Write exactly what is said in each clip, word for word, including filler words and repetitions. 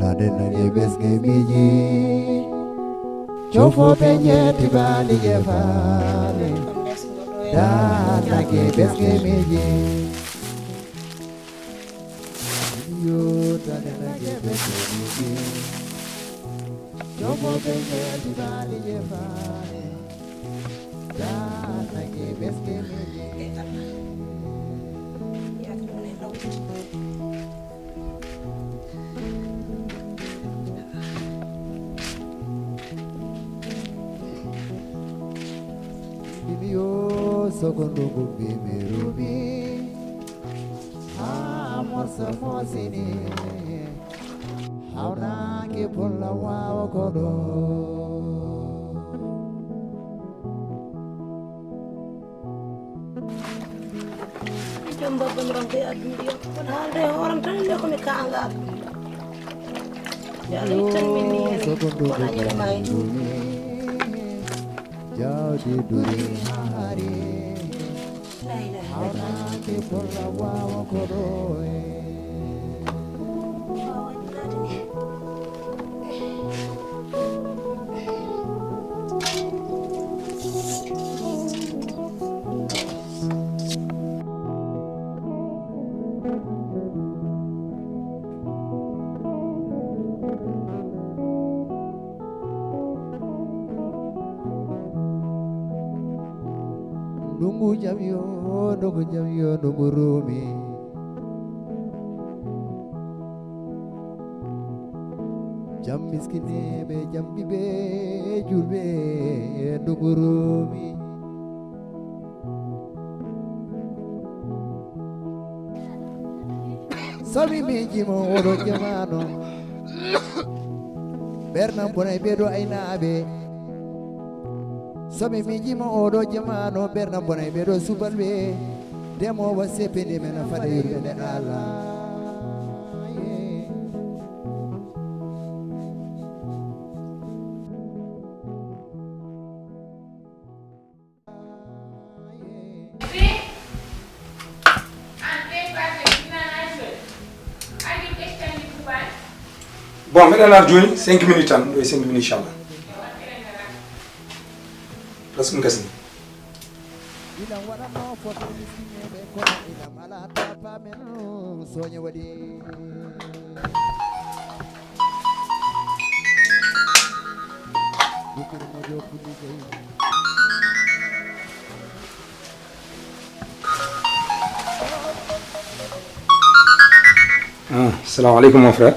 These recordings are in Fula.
Dade nage beske miji. Chofo benye tibali ye fale. Da nage beske miji. Yo, dade nage beske miji. Chofo benye tibali ye fale. Da nage beske miji. Bimiyo sokondo bimbi merumi. Ha morsa mosini. Hauna ke polla wa okodo. Joom babba mi ronka e addude yo. Kono haalde e hooram tan nde ko mi kaangal. Yo Allah ittan min ni heen. Ko dañere ma e juuɗe. Jawdi duri haari. La ilaha illallah. Hawnaaki polla waawa ko ɗo e. Ndungu jam yo, ndungu jam yo, ndungu rumi. Jam miskineɓe, jam ɓiɓe julɓe, ndungu rumi. Somi miijima oɗo jamanu, ɓernam bonay ɓeɗo aynaaɓe. Somi miijima oɗo jamanu, ɓernam bonay ɓeɗo subalɓe. Demowa seppinde men fada yurɓe nde Allah. Bon, mbeɗa nar jooni cinq minutes tan, ɗo e cinq minutes, inchallah. Presque ɗum gasni. Ah, salam alaikum, mon frère.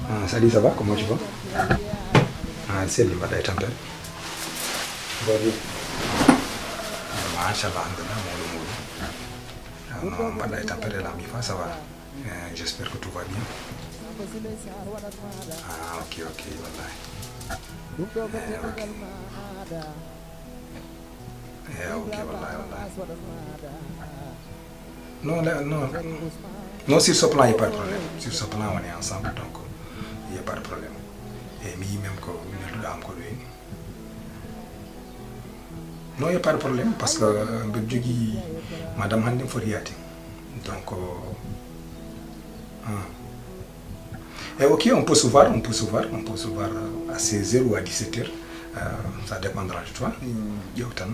Ah, salut, ça va? Comment tu vas? Ah, c'est le matin, tempête. Bon, bien. Ah, machallah, alhamdulillah, mon amour. Ah, non, on va aller tempête là, mi fa, ça va. Euh, j'espère que tout va bien. Ah, ok, ok, wallahi. Eh, ok. Eh, ok, wallahi, wallahi. Non, là, non. Non, sur ce plan, il n'y a pas de problème. Sur ce plan, on est ensemble, donc il n'y a pas de problème. Et mi même que nous avons. Non, il n'y a pas de problème, parce que euh, mbeɗa jogii madame hannde mi foti yaade. Donc, euh, ah. Et ok, on peut se voir, on peut se voir, on peut se voir euh, à seize heures ou à dix-sept heures. Euh, ça dépendra de toi. Ƴeew tan.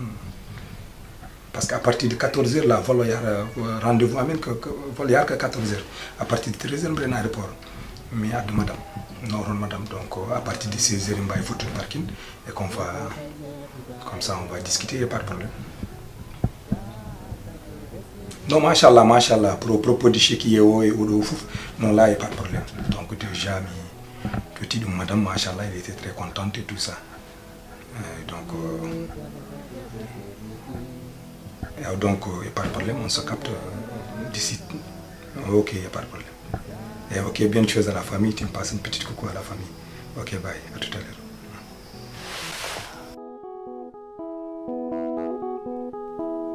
Parce qu'à partir de quatorze heures, là, vol o yahata, euh, rendez-vous amen, que, que, vol yahata que quatorze heures. À partir de treize heures, mbiɗen aéroport. Mi addu madame. Non, non, madame. Donc, euh, à partir de seize heures, mbawi fottude parking. Et qu'on va, comme ça, on va discuter, il n'y a pas de problème. Non, machallah, machallah, pro, propos de chéquier o e oɗo fof, non, là, il n'y a pas de problème. Donc, déjà, mi totti ɗum, madame, machallah, elle était très contente et tout ça. Euh, donc, euh, euh, donc, euh, il n'y a pas de problème, on se capte euh, d'ici. Ok, il n'y a pas de problème. Et ok, bonne chose à la famille, tu me passes une petite coucou à la famille. Ok, bye, à tout à l'heure.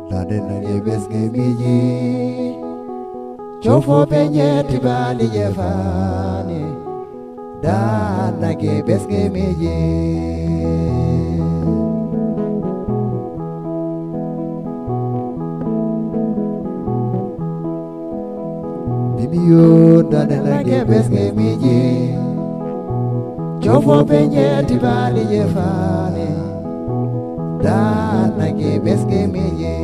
Dade nage beske miji. Chofo benye tibali ye fani. Da nage beske miji. Bimiyo dane nage beske miji. Jofo benje tibali je fane. Danage beske miji.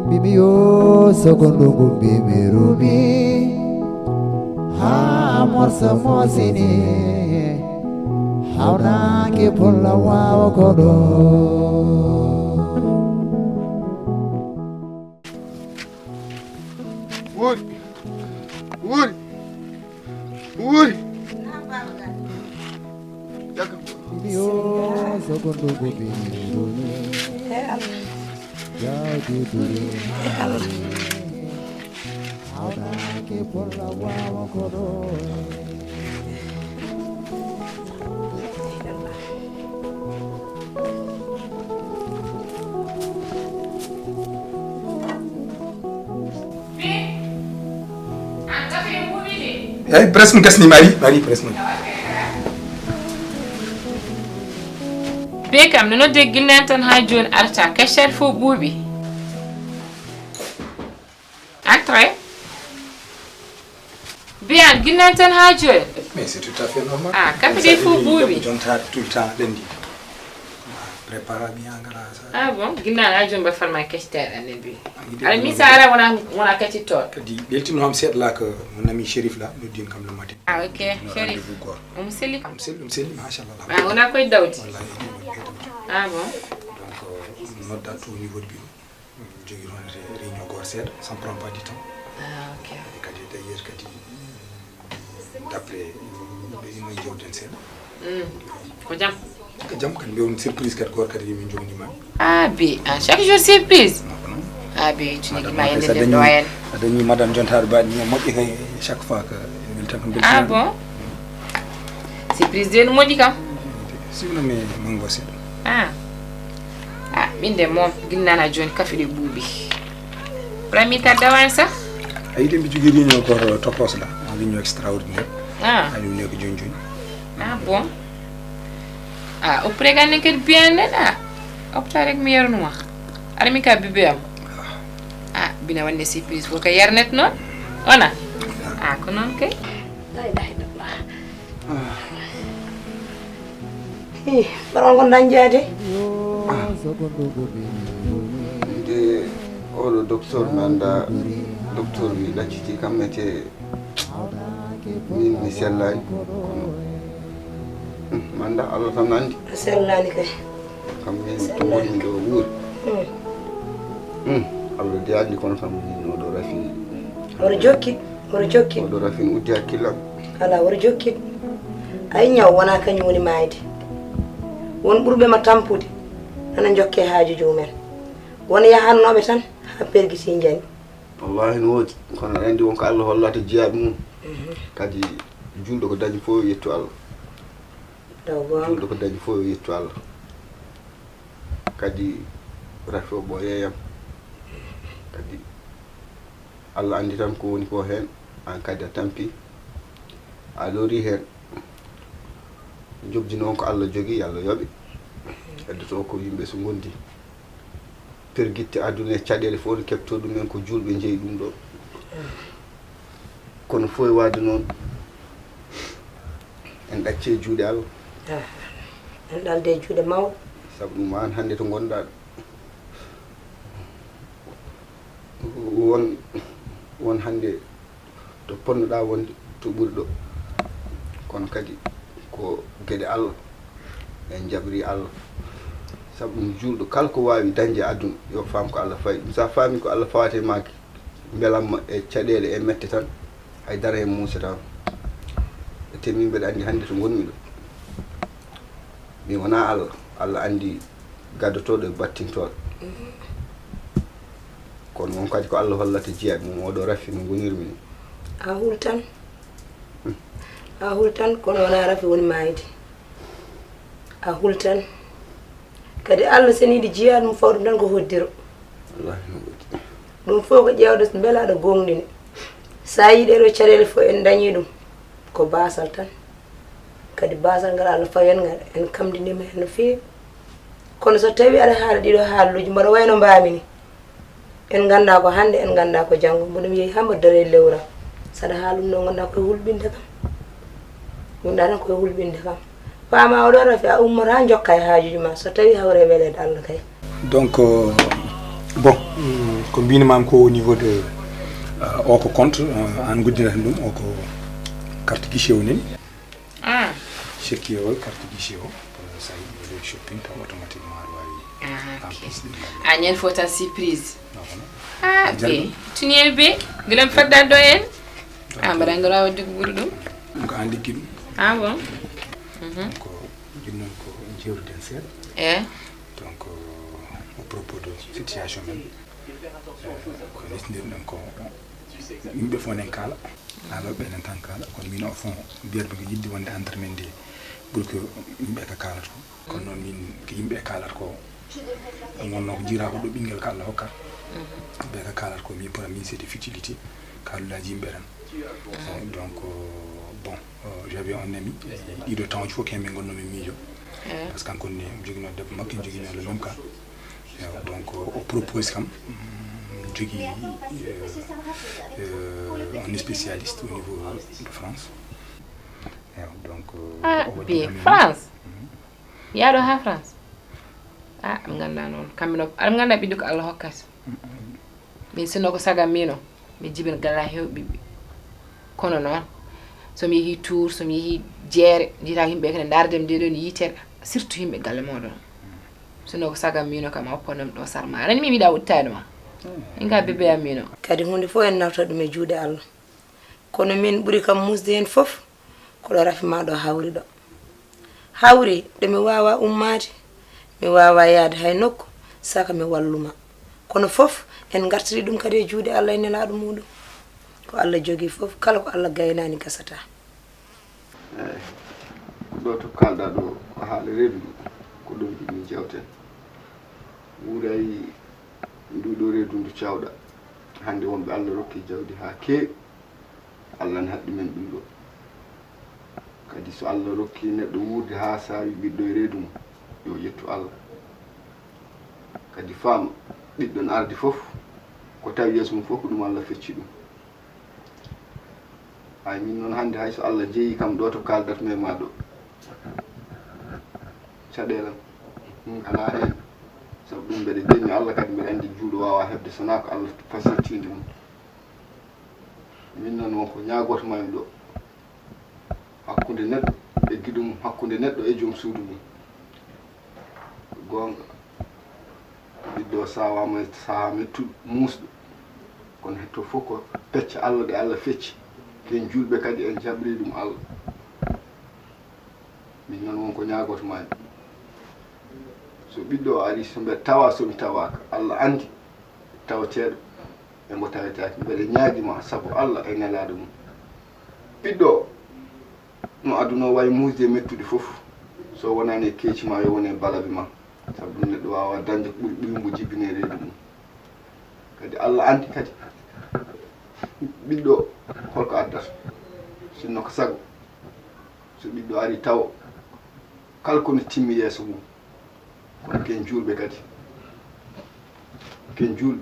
Bimiyo sokondugu bimirumi. Ha morsa mosini. Hauna ke pulla wawa kodo. Wuri. Wuri. Wuri. Yo sokondugu bimirumi. Jawdi buri. Hawnaaki pulla wawa kodo. Eyi, presse gasni, mari, mari presse. Be kam no nodde ginnantan ha joni arta, kaccat fof ɓuuɓi. Entrez. Biyan, ginnantan ha joni. Mais c'est tout à fait normal. Ah, kafe ɗe fof ɓuuɓi. Jonta tout le temps lendi. Prépara bien gara sa. Ah bon, ginnan ha joni ba farma kaccateɗa ne bi. Ala mi sa ara wona wona kaccittoɗo. Kadi ɓeltino am seeɗa la ko mon ami Chérif la, noddin kam le matin. Ah ok, Chérif. Omo selli kam. Omo selli, omo selli, machallah. Ah, wona koye dawdi. Wallahi. Ah bon. Donc nodda tout au niveau de bureau. Jogi toon réunion goto seeɗa, ça ne prend pas du temps. Ah ok. E kadi d'ailleurs kadi d'après yimɓe ino jewten seeɗa. Ko jam. Ko jam kadi mbewon surprise kadi goto kadi min jomnima. Ah bi, ah, chaque jour surprise. Ah bi, tuni ma yende den doyen. A dañi madame jontaɗo baɗi ni moƴƴi kay, chaque fois que weltan ko. Ah bon. Surprise de no moƴƴi kam. Siwna mi mango seeɗa. Ah. Ah, min de moom ginnana joni kafe ɗe ɓuuɓi. Premier ta dawani sax. A yiɗi mi jogui réunion goto tokos la, réunion extraordinaire. Ah. Ani ne ko joni joni. Ah bon. Ah, o prégan ne kadi bien ne da. Opta rek mi yarnuma. Ala mi ka bébé am. Ah, bina wande surprise fo ka yarnet non. Ona. Ah, ko non kay. La ilaha illallah. Hi, baɗon kon dañjaade. Nde oɗo docteur mi annda, docteur mi ɗacciti kam mete, min mi sellaani kono mi annda, Allah tan anndi. A sellaani kay. Kam min to ngonmi ɗo wuuri. Hmm. Hmm. Allah de anndi kono kam min oɗo rafi. Oɗo jokki, oɗo jokki. Oɗo rafi no uddi hakkillam. Ala, oɗo jokki. Ay ñaw wona kañum woni maayde. Won ɓurɓe ma tampude, nana jokke haaju joomen. Won yahannooɓe tan haa pergiti njani. Wallahi no woodi, kono aɗa anndi won ko Allah hollata jiyaaɓe mum. Mhm. Kadi juulɗo ko dañi fof yo yettu Allah. Ɗo goonga. Juulɗo ko dañi fof yo yettu Allah. Kadi rafi o ɓooyeeyam. Kadi Allah anndi tan ko woni ko heen, aan kadi a tampi, a loori heen. Jobdi noon ko Allah jogii, yo Allah yoɓe. Heddotoo ko yimɓe so ngondi. Pergitte aduna e caɗeele fof ne keɓtoo ɗumen ko juulɓe njeyi ɗum ɗo. Kono fof e waade noon, en ɗacce e juuɗe Allah. Ah, en ɗalde e juuɗe mawɗo. Sabu ɗum aan hannde to ngonɗaa ɗo. Won, won hannde to ponnoɗaa wonde to ɓuri ɗo. Kono kadi ko geɗe Allah, en jaɓri Allah. Sabu ɗum juulɗo kala ko waawi dañde e aduna, yo faam ko Allah fawi ɗum. So a faami ko Allah fawata e maa, mbelamma e caɗeele e mette tan, hay dara heen muusata. Te min mbeɗa anndi hannde to ngonmi ɗo. Mi wonaa Allah, Allah anndi gadotooɗo e battintooɗo. Mhm. Kono on kadi ko Allah hollata jiyaaɓe mum, oɗo rafi no ngonirmi ni. A hultan. Hmm. A hultan, kono wonaa rafi woni maayde. A hultan. Kadi Allah seniiɗo jiyaaɗo mum fawɗum tan ko hoddiro. Wallahi no woodi. Ɗum fof ko ƴeewde mbela aɗa goongɗini. So a yii ɗee ɗoo caɗeele fof en dañii ɗum. Ko baasal tan. Kadi baasal ngal Allah fawi en ngal, en kamdinii ma heen no feewi. Kono so tawii aɗa haala ɗiɗo haaluuji mbaɗa wayno mbaami ni, en nganndaa ko hannde, en nganndaa ko janngo, mboɗo mi yehi haa mbaɗa daro e lewra. Saɗa haala ɗum ɗo nganndaa koye hulɓinde kam. Nganndaa tan koye hulɓinde kam. Paama oɗo rafi a ummata njokka e haajuuji ma so tawii hawre weleede Allah kay. Donc, euh, bon, mm, ko mbinimam ko au niveau de euh, o ko compte, euh, an guddinata ɗum o ko carte guichet woni. Ah, Checkewol carte guichet o, euh, sa yiɗi waɗoy shopping tan automatiquement aɗa wawi ah, en ok. Plus de Ah, ñande fof tan surprise. Non, non. Ah, Jallo. Be. Tuni e Be. Guilam fadda ɗo en. Ah, mbaɗa ngal wawa duggude ɗum. Ɗum ko an liggi ɗum. Ah bon. Ko ɗum noon ko jewtiden seeɗa. Eh. Donc euh, au propos de situation men, euh, ko lesdirɗen ko yimɓe fof nen kaala, haaloɓe ɓe nen tan kaala, kono min au fond mbiyatmi ko yidde wonde entre men nde ɓuri ko yimɓe ka kaalata ko. Kono noon min ko yimɓe kaalata ko, ɗum wonno ko jira ko ɗo ɓinguel ko Allah hokka. Yimɓe ka kaalata ko min pour min c'est des futilités, kaalullaji yimɓe tan. Euh, donc euh, bon, euh, j'avais un ami, ɗiɗo temps fof ko min gonnomi miijo. Parce que kanko ne joguino debbo makko en joguino le même cas. Ewa, donc o propose kam mm, jogui euh, euh, un spécialiste au niveau de France. Ewa, donc euh, Ah, o waɗi Be. kam- France. Yaaɗo ha France. Ah, am ganda noon kamɓe no am ganda ɓiɗɗo ko Allah hokkata. Min sinno ko sagam mino mi jibin gala hew ɓiɓɓe. Kono noon somi yeehi tour somi yeehi jeere jiita yimɓe kene ndaardem nde ɗon yitere, surtout yimɓe galle moɗon. Sinno ko sagam mino kam a woppanam ɗo sarma aɗa mi miɗa wuttade ma. Inga bébé am mino. Kadi huunde fof en nawta ɗum e juuɗe Allah. Kono min ɓuri kam muusde heen fof ko ɗo rafi ma ɗo hawri ɗo. Hawri ɗo mi waawa ummaade, mi waawa yahde hay nokku, saka mi walluma. Kono fof en ngartiri ɗum kadi e juuɗe Allah e nelaaɗo muɗum. Ko Allah jogii fof, kala ko Allah gaynaani gasataa. Eyi, ko ɗo to kaalɗa ɗo ko haala reedu ndu, ko ɗum ɗum min jewten. Wuuray ndu ɗo reedu ndu cawɗa. Hannde wonɓe Allah rokki jawdi haa keewi. Allah ne haɗɗi men ɗum ɗo. Kadi so Allah rokki neɗɗo wuurde haa saawi ɓiɗɗo e reedu mum, yo yettu Allah. Kadi faam ɓiɗɗo no ardi fof, ko tawi yeeso mum fof ko ɗum Allah fecci ɗum. Ay min noon hannde hay so Allah jeyi kam ɗo to kaaldatmi e ma ɗo, caɗeele am ngalaa heen. Sabu ɗum mbeɗa jeñi Allah kadi mbeɗa anndi juuɗo waawaa heɓde so wonaa ko Allah fasiytiinde mum. Min noon won ko ñaagoto maa mi ɗo hakkunde neɗɗo e giɗo mum, hakkunde neɗɗo e joom suudu mum. Goonga, ɓiɗɗo o sawaama e sahaa mettuɗo, muusɗo. Kono hetto fof ko pecce Allah ɗe Allah fecci. Ken juulɓe kadi en jaɓri ɗum Allah. Min noon won ko ñaagoto maa mi. So ɓiɗɗo o ari, so mbeɗa tawa, so mi tawaaka, Allah anndi tawateeɗo e mbo tawetaake. Mbeɗa ñaagi ma sabu Allah e nelaaɗo mum. Ɓiɗɗo o, no aduna o wayi muusde e mettuɗi fof, so wonaani e keeci ma, yo won e balabe ma. Sabu ɗum neɗɗo waawaa dañde ko ɓuri ɓuri mbo jibine e reedu mum. Kadi Allah anndi kadi ɓiɗɗo o holko addata. Sinno ko sago, so ɓiɗɗo ari tawo kala ko no timmi yeeso mum. Kono ken juulɓe kadi, ken juulɓe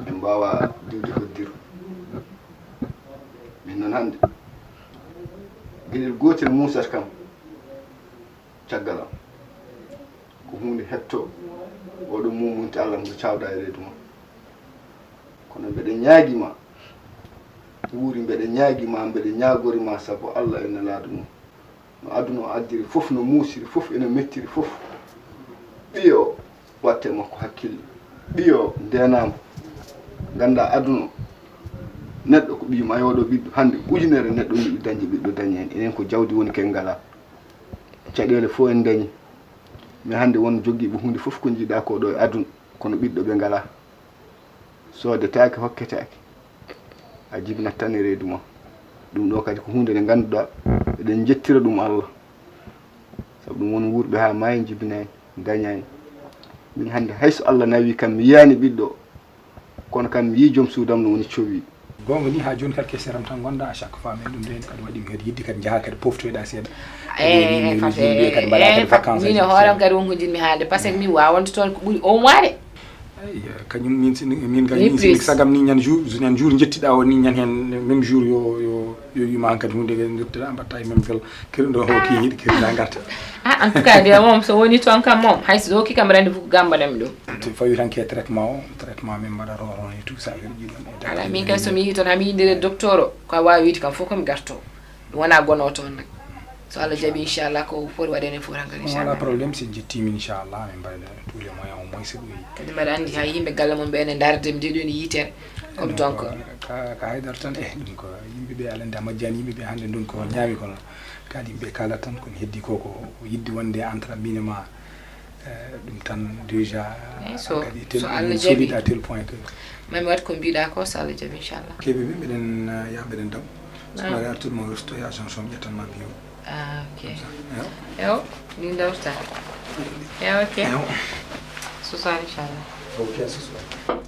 en mbaawa diwde hoddiro. Min noon hannde geɗel gootel muusata kam caggal am, ko huunde heɓto oɗo mumunte Allah mo cawɗa e reedu ma. Kono mbeɗa ñaagi ma, wuuri mbeɗa ñaagi ma, mbeɗa ñaagori ma sabu Allah e nelaaɗo mum. No aduna o addiri fof, no muusiri fof, ene mettiri fof. Ɓiyo o watte makko hakkille. Ɓiyo o ndeenaama. Ngannda aduna o, neɗɗo ko ɓiy mayooɗo ɓiɗɗo. Hannde ujunere neɗɗo yiɗi dañde ɓiɗɗo dañi heen. Enen ko jawdi woni ken ngalaa. Caɗeele fof en dañi. Mais hannde won jogiiɓe huunde fof ko njiɗa ko ɗo e aduna, kono ɓiɗɗo ɓe ngalaa. Soodetaake, hokketaake. A jibinat tan e reedu ma. Ɗum ɗo kadi ko huunde nde ngannduɗaa eɗen njettira ɗum Allah. Sabu ɗum won wuurɓe haa maayi njibinaani, ndañaani. Min hannde hay so Allah nawii kam mi yiyaani ɓiɗɗo o, kono kam mi yii joom suudam no woni cowi. Goonga ni, haa jooni kadi ko e seram tan ngonɗaa, à chaque fois min ɗum reni kadi waɗi mi kadi yiɗde kadi njaha kadi poftoyɗa seeɗa. Eyyi, min hoorem kadi wonko jiɗmi haalde, par ce que min wawanto toon ko ɓuri un mois de. Eyyi, kañum min sini min kadi min sini sagam ni ñan jour ñan jour jettiɗa o ni ñan hen même jour yo yo yo yuma han kadi hunde nde jettiɗa mbatta e même gal kirɗo ho ki yiɗi kirɗa garta. Ah, en tout cas de moom so woni toon kam moom hayso ɗo ki kam rendez-vous ko gambanami ɗum. So fawi tan ke traitement o traitement min mbaɗa roro et tout ça, kadi jiɗon e Ala min kay somi yehi toon hami yindire docteur o ko a wawi wiide kam fof komi garto. Ɗum wona gono toon nag. So Allah jaɓi inchallah ko foti waɗen e fof tan kadi wala inchallah. Problème, si jettimin inchallah min mbaɗa tous les moyens au moins si ɓoyi. Kadi mbaɗa andi hay yimɓe galle mon ɓe ene ndaarde mi nde ɗo ene yitere. Comme donc Ka ka haydara tan e ɗum ko yimɓe ɓe alande a majjani yimɓe ɓe hande ɗum ko ñaami kono kadi yimɓe kala tan kono heddi ko ko yidde wonde entre mine ma. Eh, ɗum tan déjà Eyyi, so- kadi tel so Allah solide jaɓi. À tel point que Mami waɗ ko mbiɗa ko so Allah jaɓi inchallah. Keɓe ɓe mbiɗen eh, ya mbiɗen daw. So mbaɗa artude mo resto ya son son ƴettan ma bio. Ah, ok. Eyo. Eyo, min dawrta. Eyo, ok. Eyo. Ce soir inchallah. Ok, ce soir.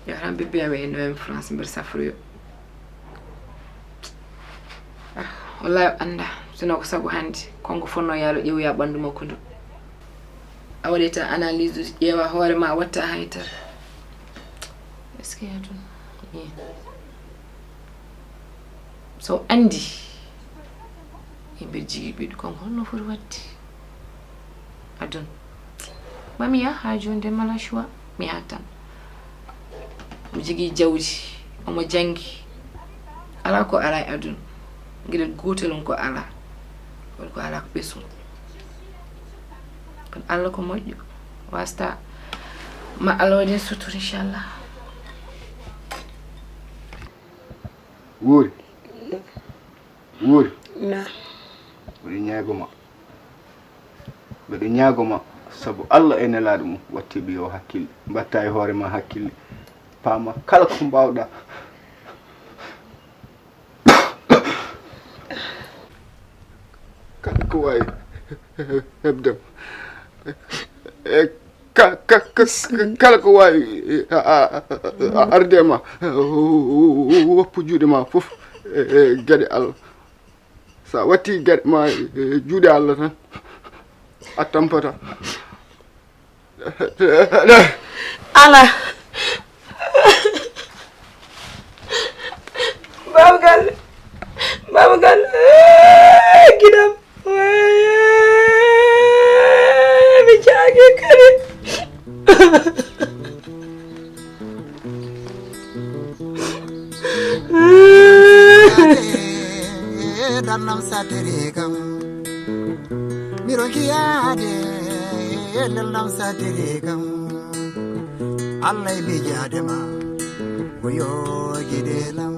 Yo tan bébé am e noem France mbeɗa safroyo. Ah, wallahi o anda sino ko sabu hande konko fonno yaalo ƴeewoya ɓandu makko ndu. A waɗi tan analyse uji ƴeewa hoore ma a watta haydara. Est ce que ya ɗum? So andi yimɓe jigi ɓiɗɗo kon holno foti waɗde? Aduna mami ya ha joni de mala choix mi yaha tan. Omo jogii jawdi, omo janngi. Alaa ko alaa e aduna. Geɗel gootel on ko alaa. Kono ko alaa ko ɓesngu. Kono Allah ko moƴƴo. Wasta ma Allah waɗi en sutur inchallah. Wuuri. Wuuri. Na. Mbiɗo ñaago ma. Mbiɗo ñaago ma sabu Allah e nelaaɗo mum watti ɓiyo hakkille. Mbatta e hoore ma hakkille. Paama kala ko mbaawɗa. Kala ko waawi heɓdem. E ka- ka- ka- ka- kala ko waawi a- a- a- arde ma woppu juuɗe ma fof e e geɗe Allah. Sa watti geɗe ma e juuɗe Allah tan a tampata. Ala. Baba Galle. Baba Galle. Giɗam. Mi jaagi kadi. Dannam satiri kam. Miro kiyaade lelnam satiri kam. Allah e mijaade ma. Ko yo gide lam.